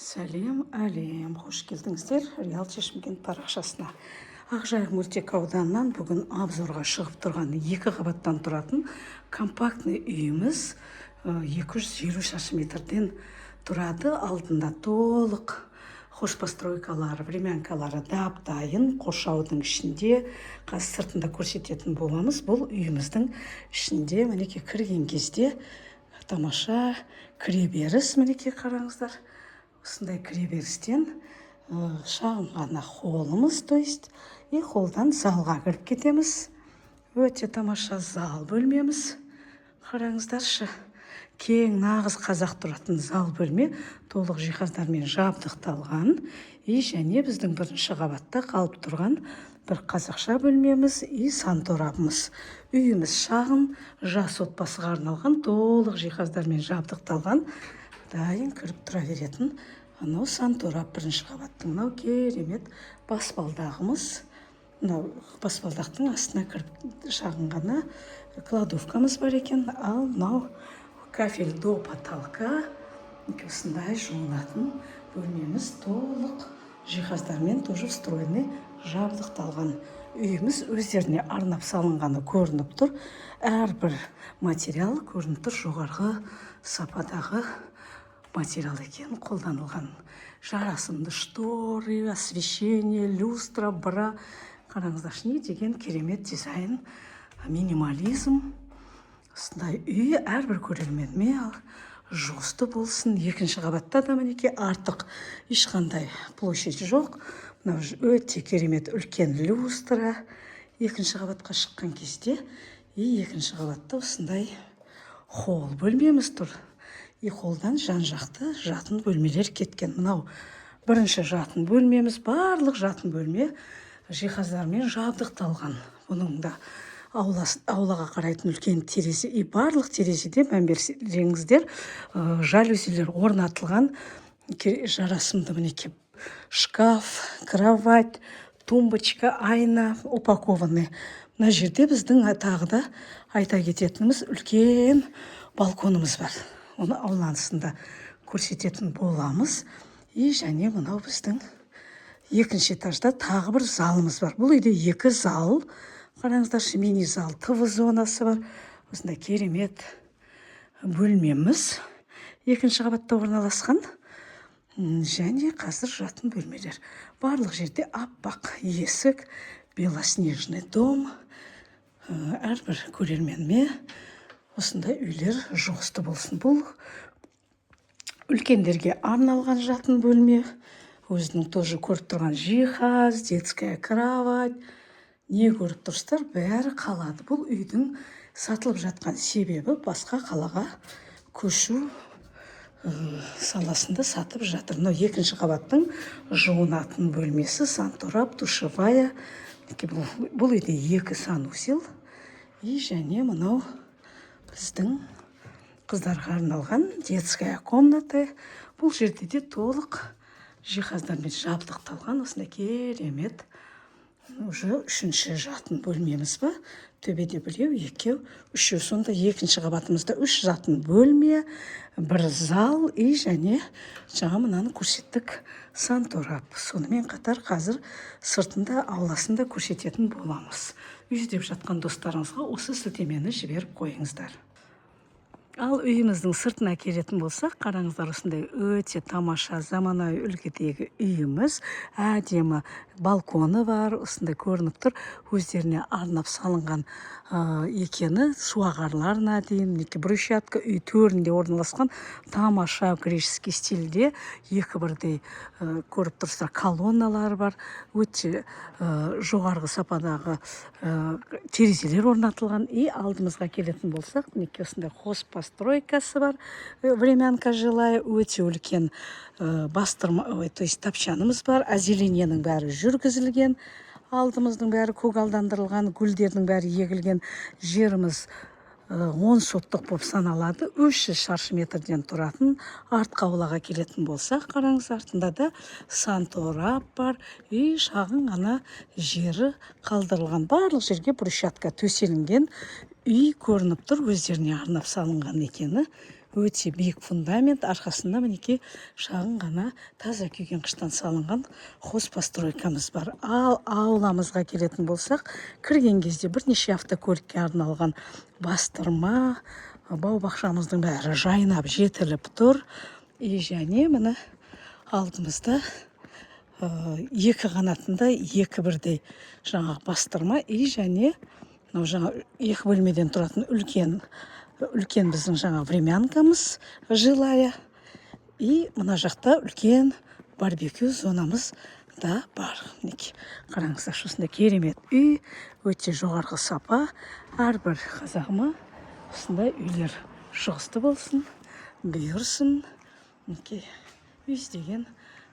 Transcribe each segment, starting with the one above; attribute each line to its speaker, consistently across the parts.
Speaker 1: Сәлем, әлем! Қош келдіңіздер Реалти Шымкент парақшасына. Ақжайық мөлтек ауданынан бүгін обзорға шығып тұрған екі қабаттан тұратын компактный үйіміз 250 шаршы метрден тұрады. Алдында толық хозпостройкалары, времянкалары дап дайын, қоршаудың ішінде. Қазір сыртында көрсететін боламыз. Бұл үйіміздің ішінде, мінекей, кірген кезде тамаша кіреберіс. Мінекей, қараңыздар, осындай кіреберістен шағын ғана холлымыз, то есть и холлдан залға кіріп кетеміз. Өте тамаша зал бөлмеміз, қараңыздаршы, кең, нағыз қазақ тұратын зал бөлме, толық жиһаздармен жабдықталған. И және біздің бірінші қабатта қалып тұрған бір қазақша бөлмеміз и санторабымыз. Үйіміз шағын, жас отбасыға арналған, толық жиһаздармен жабдықталған, дайын кіріп тұра беретін. Анау санторап бірінші қабаттың. Мынау керемет баспалдағымыз. Мынау баспалдақтың астына кіріп, шағын ғана кладовкамыз бар екен. Ал мынау кафель до потолка. Мінекей, осындай жуынатын бөлмеміз, толық жиһаздармен, тоже встроенный жабдықталған. Үйіміз өздеріне арнап салынғаны көрініп тұр. Әрбір материал көрініп тұр, жоғарғы сападағы материал екен қолданылған. Жарасымды шторы, освещение, люстра, бра. Қараңыздаршы, не деген керемет дизайн, минимализм! Осындай үй әрбір көрерменіме жұғысты болсын. Екінші қабатта да, мінекей, артық ешқандай площадь жоқ. Мынау өте керемет үлкен люстра. Екінші қабатқа шыққан кезде и екінші қабатта осындай холл бөлмеміз тұр. И холлдан жан жақты жатын бөлмелер кеткен. Мынау бірінші жатын бөлмеміз. Барлық жатын бөлме жиһаздармен жабдықталған. Бұның да аулаға қарайтын үлкен терезе, и барлық терезеде, мән берсеңіздер, жалюзилер орнатылған. Жарасымды, мінекей, шкаф, кровать, тумбочка, айна упакованный. Мына жерде біздің тағы да айта кететініміз, үлкен балконымыз бар. Оны ауласында көрсететін боламыз. И және мынау біздің екінші этажда тағы бір залымыз бар. Бұл үйде екі зал, қараңыздаршы, мини зал, ТВ зонасы бар. Осындай керемет бөлмеміз екінші қабатта орналасқан. Және қазір жатын бөлмелер. Барлық жерде аппақ есік, белоснежный дом. Әрбір көрерменіме осындай үйлер жұғысты болсын. Бұл үлкендерге арналған жатын бөлме, өзінің тоже көріп тұрған жиһаз, детская кровать, не көріп тұрсыздар, бәрі қалады. Бұл үйдің сатылып жатқан себебі басқа қалаға көшу саласында сатып жатыр. Мынау екінші қабаттың жуынатын бөлмесі, санторап, душевая. Мінекей, бұл үйде екі санузел. И және мынау біздің қыздарға арналған детская комната. Бұл жерде де толық жиһаздармен жабдықталған. Осындай керемет уже үшінші жатын бөлмеміз ба? Төбеде біреу, екеу, үшеу. Сонда екінші қабатымызда үш жатын бөлме, бір зал и және жаңа мынаны көрсеттік, санторап. Сонымен қатар қазір сыртында, ауласын да көрсететін боламыз. Үй іздеп жатқан достарыңызға осы сілтемені жіберіп қойыңыздар. Ал үйіміздің сыртына келетін болсақ, қараңыздар, осындай өте тамаша, заманауи үлгідегі үйіміз, әдемі балконы бар. Осындай көрініп тұр, өздеріне арнап салынған екені, суағарларына дейін. Мінекей, брусчатка, үй төрінде орналасқан, тамаша греческий стильде, екі бірдей, көріп тұрсыздар, колонналары бар, өте жоғарғы сападағы терезелер орнатылған. И алдымызға келетін болсақ, мінекей, осындай хозпостройкасы бар, времянка жилая, өте үлкен бастырма, ой, то есть тапчанымыз бар. Озеленениенің бәрі жүргізілген, алдымыздың бәрі көгалдандырылған, гүлдердің бәрі егілген. Жеріміз 10 соттық болып саналады, 300 шаршы метрден тұратын. Артқы аулаға келетін болсақ, қараңыз, артында да санторап бар и шағын ғана жері қалдырылған. Барлық жерге брусчатка төселінген. Үй көрініп тұр, өздеріне арнап салынған екені. Өте биік фундамент, арқасында, мінекей, шағын ғана таза күйген қыштан салынған хозпостройкамыз бар. Ал ауламызға келетін болсақ, кірген кезде бірнеше автокөлікке арналған бастырма, бау бақшамыздың бәрі жайнап жетіліп тұр. И және міне, алдымызда екі қанатында екі бірдей жаңағы бастырма. И және мынау жаңа екі бөлмеден тұратын үлкен үлкен біздің жаңа времянкамыз жилая. И мына жақта үлкен барбекю зонамыз да бар. Мінекей, қараңыздаршы, осындай керемет үй, өте жоғарғы сапа. Әрбір қазағыма осындай үйлер жұғысты болсын, бұйырсын. Мінекей, үй іздеген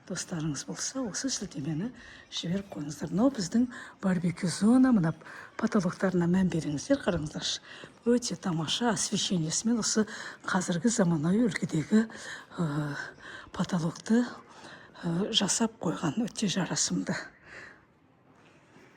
Speaker 1: достарыңыз болса, осы сілтемені жіберіп қойыңыздар. Мынау біздің барбекю зона. Мына потолоктарына мән беріңіздер, қараңыздаршы, өте тамаша освещениесімен осы қазіргі заманауи үлгідегі потолокты жасап қойған, өте жарасымды.